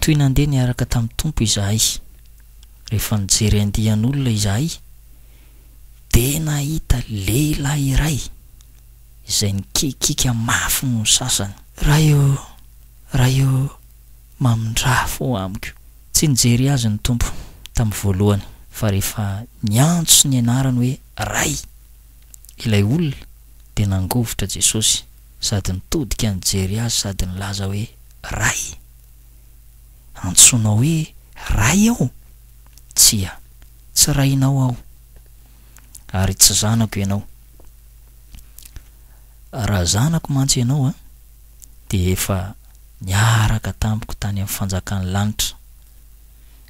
Nitohy nandeha niaraka tamin'ny Tompo izahay. Rehefa nijery andian'olona izahay, dia nahita lehilahy iray izay nikiakiaka mafy noho ny sasany. Ray ô, Ray ô, mamindrà fo amiko. Tsy nijery azy ny Tompo tamin'ny voalohany, fa rehefa niantso ny anarany hoe Ray ilay olona, dia nangovitra Jesosy sady nitodika nijery azy sady nilaza hoe, Ray! Antsoinao hoe Ray aho? Tsia, tsy Rainao aho, ary tsy zanako ianao. Raha zanako mantsy ianao, dia efa niaraka tamiko tany amin'ny fanjakan'ny lanitra.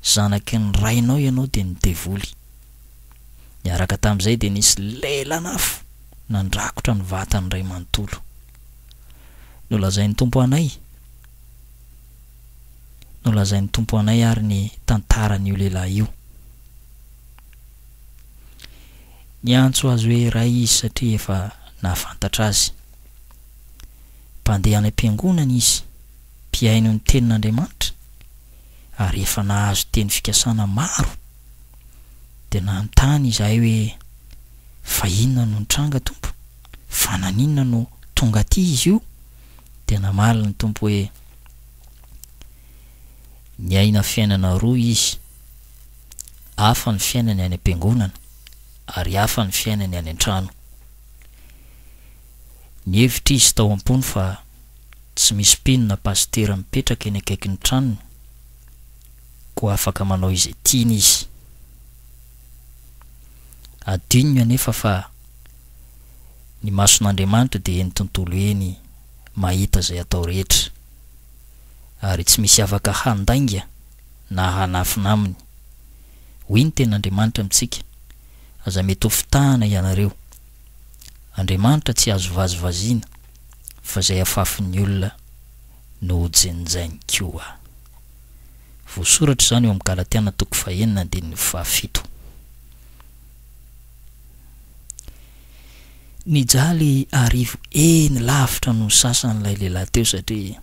Zanaky ny rainao ianao dia ny devoly. Niaraka tamin'izay dia nisy lelan'afo nandrakotra ny vatany iray manontolo. Nolazain'ny Tompo anay Nolazain'ny Tompo anay ary ny tantaran'io lehilahy io. Niantso azy hoe Ray izy satria efa nahafantatra azy. Mpandeha any am-piangonana izy, mpihaino ny Tenin'Andriamanitra, ary efa nahazo teny fikasana maro. Dia nanontany izahay hoe, Fa inona no nitranga, Tompo? Fa naninona no tonga aty izy io? Dia namaly ny Tompo hoe, Niaina fiainana roa izy. Hafa ny fiainany any am-piangonana, ary hafa ny fiainany any an-trano. Nihevitra izy tao am-pony fa tsy misy mpino na pasitera mipetraka eny akaikin'ny tranony, koa afaka manao izay tiany izy. Adinony anefa fa ny mason'Andriamanitra dia eny tontolo eny mahita izay atao rehetra, ary tsy misy afaka handainga na hanafina aminy. Hoy ny Tenin'Andriamanitra amintsika, Aza mety ho fitahana ianareo. Andriamanitra tsy azo vazivaziana, fa izay afafin'ny olona no ho jenjainy koa. Voasoratra izany eo amin'ny Galatiana toko fahenina andininy fahafito. Nijaly arivo heny lavitra noho ny sasany ilay lehilahy teo satria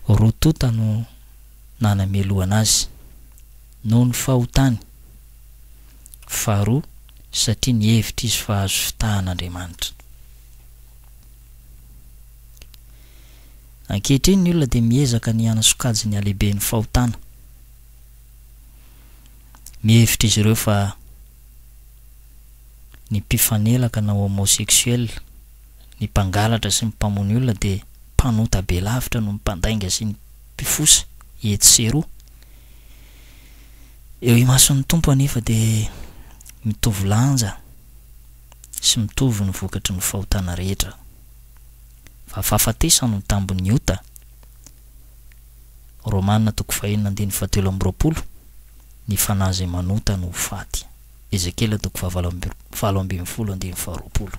roa tonta no nanamelohana azy noho ny fahotany. Faharoa, satria nihevitra izy fa azo fitahan'Andriamanitra. Ankehitriny ny olona dia miezaka ny hanasokajy ny halehiben'ny fahotana. Mihevitra izy ireo fa ny mpifanelaka na homosexuel, ny mpangalatra sy ny mpamono olona dia mpanota be lavitra noho ny mpandainga sy ny mpifosa etsy sy eroa. Eo imason'ny Tompo anefa dia mitovy lanja sy mitovy ny vokatry ny fahotana rehetra. Fa fahafatesana no tambin'ny ota. Romana toko fahenina andininy fahatelo amby roapolo, Ny fanahy izay manota no ho faty. Ezekiela toko fahavalo 18 andininy faharoapolo.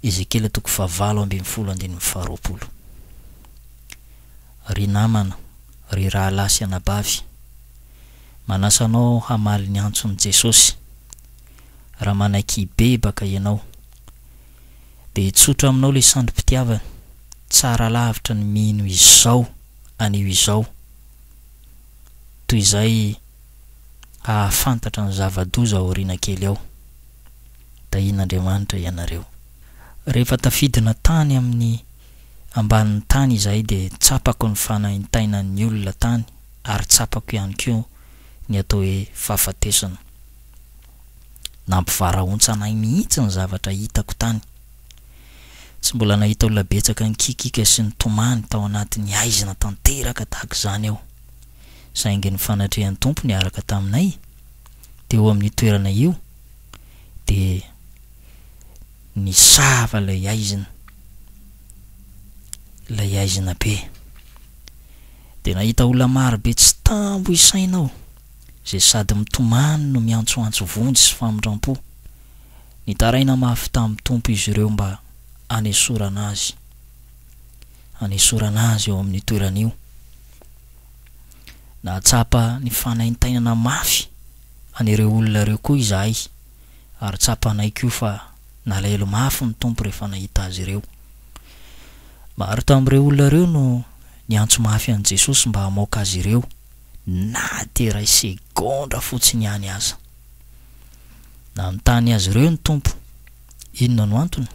Ezekiela toko fahavalo ambin'ny folo andininy faharoapolo. Ry namana, ry rahalahy sy anabavy, manasa anao aho hamaly ny antson'i Jesosy. Raha manaiky hibebaka ianao, dia hitsotra aminao ilay sandrim-pitiavany, tsara lavitra ny mino izao anio izao, toy izay hahafantatra ny zava-doza aoriana kely ao. Tahian'Andriamanitra ianareo. Rehefa tafidina tany amin'ny ambanin'ny tany izahay dia tsapako ny fanaintainan'ny olona tany ary tsapako ihany koa ny atao hoe fahafatesana. Nampivarahontsana ahy mihitsy ny zavatra hitako tany. Tsy mbola nahita olona betsaka nikikiaka sy nitomany tao anatin'ny haizina tanteraka tahaka izany aho. Saingy ny fanatrehan'ny Tompo niaraka taminay teo amin'io toerana io dia nisava ilay haizina, ilay haizina be. Dia nahita olona maro be tsy tambo isaina aho, izay sady mitomany no miantsoantso vonjy sy famindram-po. Nitaraina mafy tamin'ny Tompo izy ireo mba hanesorana azy, hanesorana azy eo amin'io toerana io. Nahatsapa ny fanaintainana mafy an'ireo olona ireo koa izahay, ary tsapanay koa fa nalahelo mafy ny Tompo rehefa nahita azy ireo. Maro tamin'ireo olona ireo no niantso mafy an'i Jesosy mba hamoaka azy ireo na dia iray segondra fotsiny ihany aza. Nanontany azy ireo ny Tompo, Inona no antony?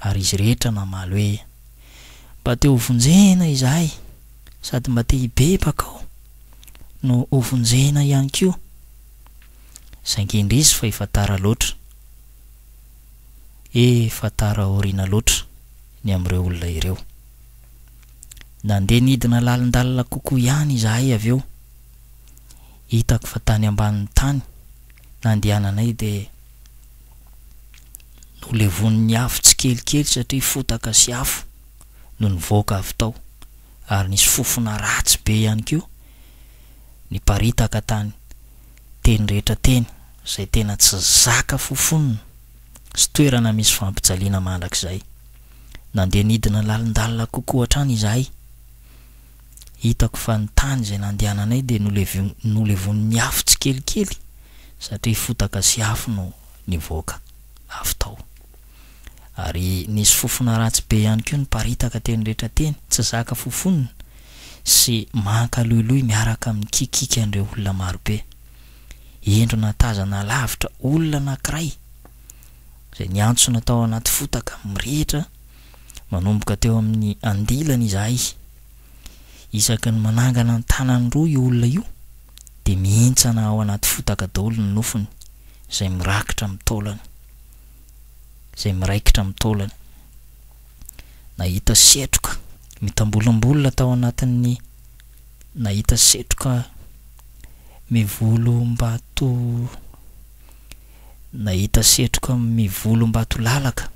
Ary izy rehetra namaly hoe, Mba te hovonjena izahay, sady mba te hibebaka aho no hovonjena ihany koa. Saingy indrisy fa efa tara loatra. Efa tara aoriana loatra ny amin'ireo olona ireo. Nandeha nidina lalindalina kokoa ihany izahay avy eo. Hitako fa tany ambanin'ny tany nandehananay dia nolevonin'ny afo tsikelikely satria fotaka sy afo no nivoaka avy tao ary nisy fofona ratsy be ihany koa niparitaka tany teny rehetra teny izay tena tsy zaka fofonina sy toerana misy fampijaliana mandrakizay. Nandeha nidina lalindalina kokoa hatrany izahay. Hitako fa ny tany izay nandehananay dia nolevonin'ny afo tsikelikely satria fotaka sy afo no nivoaka avy tao. Ary nisy fofona ratsy be ihany koa niparitaka teny rehetra teny, tsy zaka fofonina sy mankaloiloy miaraka amin'ny kikikan'ireo olona marobe. Indro nahatazana lavitra olona anankiray izay niantsona tao anaty fotaka mirehitra manomboka teo amin'ny andilany izahay. Isaky ny manangana ny tanany roa io olona io dia mihintsana ao anaty fotaka daholo ny nofony izay mirakitra amin'ny taolany. Izay miraikitra amin'ny taolany. Nahita setroka mitambolimbolina tao anatin'ny Nahita setroka mivolombato Nahita setroka mivolombato-lalaka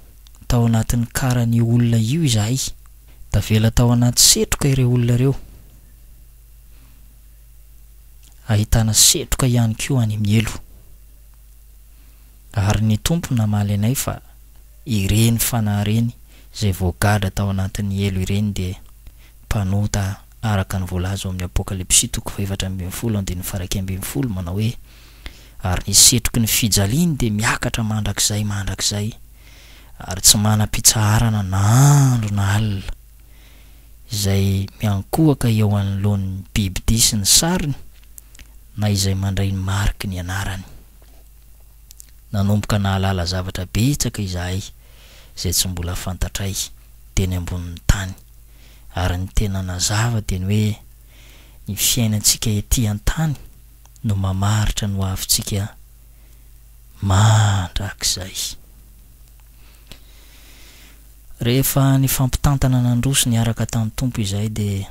tao anatin'ny karan'io olona io izahay. Tavela tao anaty setroka ireo olona ireo. Ahitana setroka ihany koa any amin'ny helo. Ary ny Tompo namaly anay fa ireny fanahy ireny izay voagadra tao anatin'ny helo ireny dia mpanota araka ny voalaza ao amin'ny Apokalypsy toko faha-14 andininy faha-11 manao hoe, Ary ny setroky ny fijaliany dia miakatra mandrakizay mandrakizay, ary tsy manam-pitsaharana na andro na alina, izay miankohoka eo anoloan'ny bibidia sy ny sariny, na izay mandray ny mariky ny anarany. Nanomboka nahalala zavatra betsaka izahay izay tsy mbola fantatray teny ambonin'ny tany. Ary ny tena nazava dia ny hoe ny fiainantsika ety an-tany no mamaritra ny hoavintsika mandrakizay. Rehefa nifampitantana nandroso niaraka tamin'ny Tompo izahay dia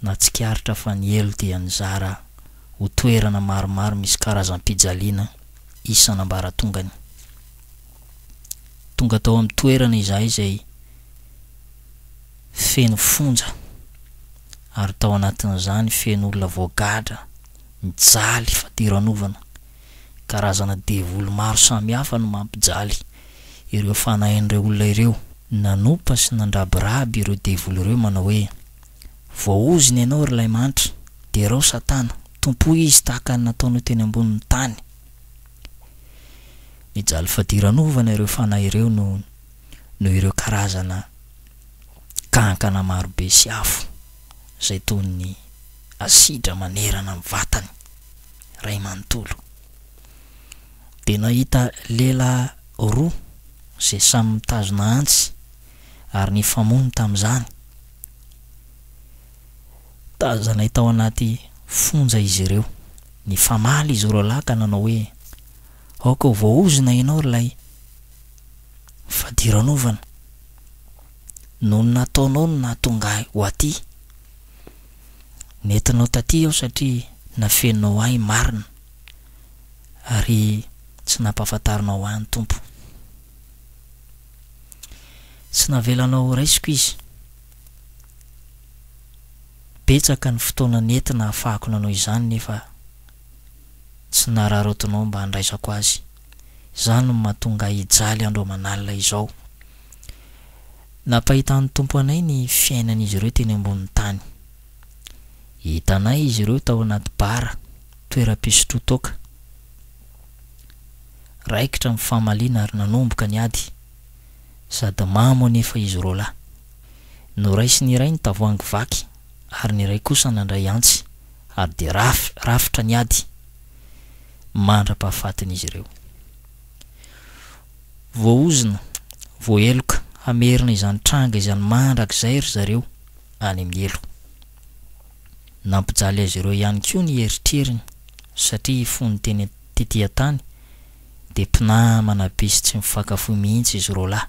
nahatsikaritra fa ny helo dia nizara ho toerana maromaro misy karazam-pijaliana isan'ambaratongany. Tonga tao amin'ny toerana izahay izay feno fonja ary tao anatin'izany feno olona voagadra, mijaly fadiranovana. Karazana devoly maro samihafa no mampijaly ireo fanahin'ireo olona ireo. Nanompa sy nandrabiraby ireo devoly ireo manao hoe, Voaozona ianao ry ilay mantra, derao Satana, tompoy izy tahaka ny nataonao teny ambonin'ny tany. Nijaly fadiranovana ireo fanahy ireo noho noho ireo karazana kankana marobe sy afo izay toy ny asidra manerana ny vatany iray manontolo. Dia nahita lehilahy roa izay samy mitazona antsy ary nifamono tamin'izany. Tazanay tao anaty fonja izy ireo. Nifamaly izy roalahy ka nanao hoe, Aoka ho voaozona ianao ry ilay fadiranovana. Noho ny nataonao no nahatonga ahy ho aty. Nentinao taty aho satria nafeninao ahy marina ary tsy nampahafantarinao ahy ny Tompo. Tsy navelanao horaisiko izy. Betsaka ny fotoana nety nahafahako nanao izany nefa tsy nararaotinao mba handraisako azy. Izany no mahatonga ahy hijaly andro aman'alina izao. Nampahitan'ny Tompo anay ny fiainan'izy ireo teny ambonin'ny tany. Hitanay izy ireo tao anaty bara, toeram-pisotroan-toaka. Raikitra ny famaliana ary nanomboka ny ady. Sady mamo anefa izy roalahy. Noraisin'ny iray ny tavoahangy vaky ary ny iray kosa nandray antsy ary dia raf, rafitra ny ady mandra-pahafatin'izy ireo. Voaozona, voaheloka hamerina izany tranga izany mandrakizay ry zareo any amin'ny helo. Nampijaly azy ireo ihany koa ny eritreriny satria fony teny tety an-tany dia mpinamana be sy tsy mifankafoy mihitsy izy roalahy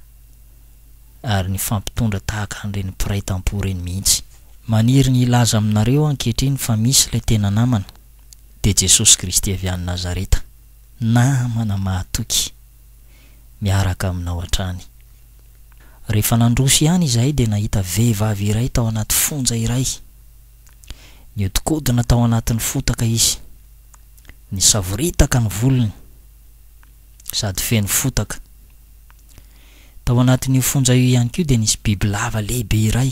ary nifampitondra tahaka an'ireny mpiray tampo ireny mihitsy. Maniry ny hilaza aminareo aho ankehitriny fa misy ilay tena namana, dia Jesosy Kristy avy any Nazareta. Namana mahatoky, miaraka aminao hatrany. Rehefa nandroso ihany izahay dia nahita vehivavy iray tao anaty fonja iray. Nihodinkodina tao anatin'ny fotaka izy. Nisavoritaka ny volony sady feno fotaka. Tao anatin'io fonja io ihany koa dia nisy bibilava lehibe iray.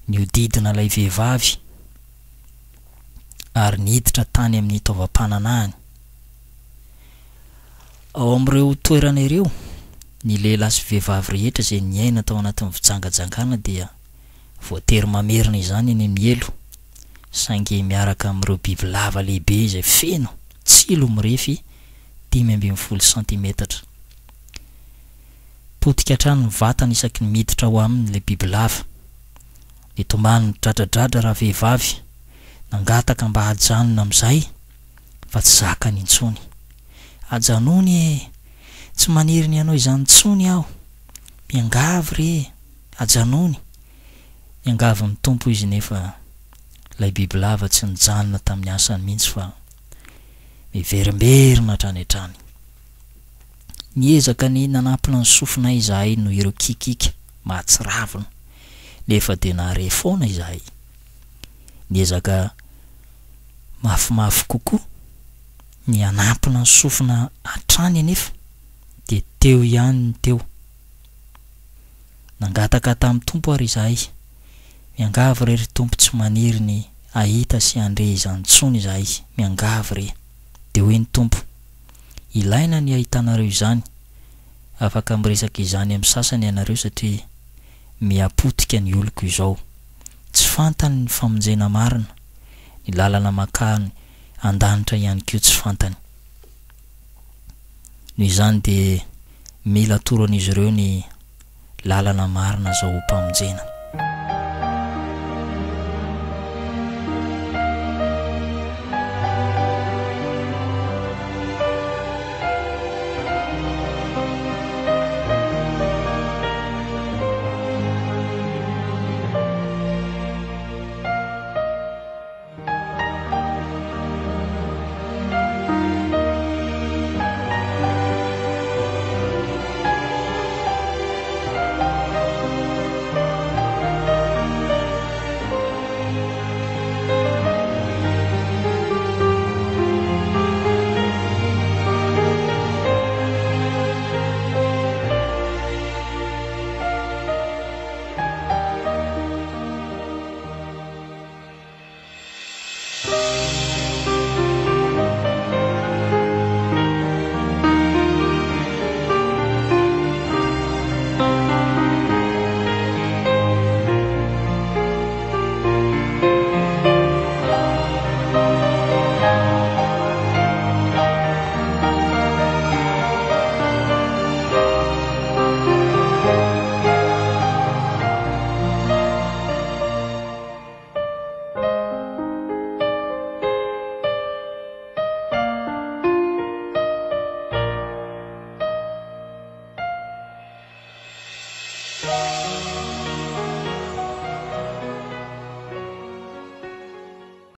Nihodidina ilay vehivavy ary niditra tany amin'ny taovam-pananahany. Ao amin'ireo toerana ireo, ny lehilahy sy vehivavy rehetra izay niaina tao anatin'ny fijangajangana dia voatery mamerina izany eny amin'ny helo, saingy miaraka amin'ireo bibilava lehibe izay feno tsilo mirefy 15 santimetatra. Potika hatrany ny vatany isaky ny miditra ao aminy ilay bibilava. Nitomany nidradradradra ravehivavy, nangataka mba hajanona amin'izay fa tsy zakany intsony. Ajanony e! Tsy maniry ny hanao izany intsony aho. Miangavy re e! Ajanony! Niangavy ny Tompo izy nefa ilay bibilava tsy nijanona tamin'ny asany mihitsy fa miverimberina hatrany hatrany. Niezaka ny nanampina ny sofinay izahay noho ireo kikiaka mahatsiravina nefa dia nahare foana izahay. Niezaka mafimafy kokoa ny hanampina ny sofina hatrany anefa dia teo ihany ny teo. Nangataka tamin'ny Tompo ary izahay, Miangavy re ry Tompo tsy maniry ny hahita sy handre izany intsony izahay, miangavy re. Dia hoy ny Tompo, Ilaina ny hahitanareo izany, afaka miresaka izany amin'ny sasany ianareo satria miha-potika ny oloko izao. Tsy fantany ny famonjena marina, ny lalana mankany an-danitra ihany koa tsy fantany. Noho izany dia mila atoro an'izy ireo ny lalana marina azahoam-pamonjena.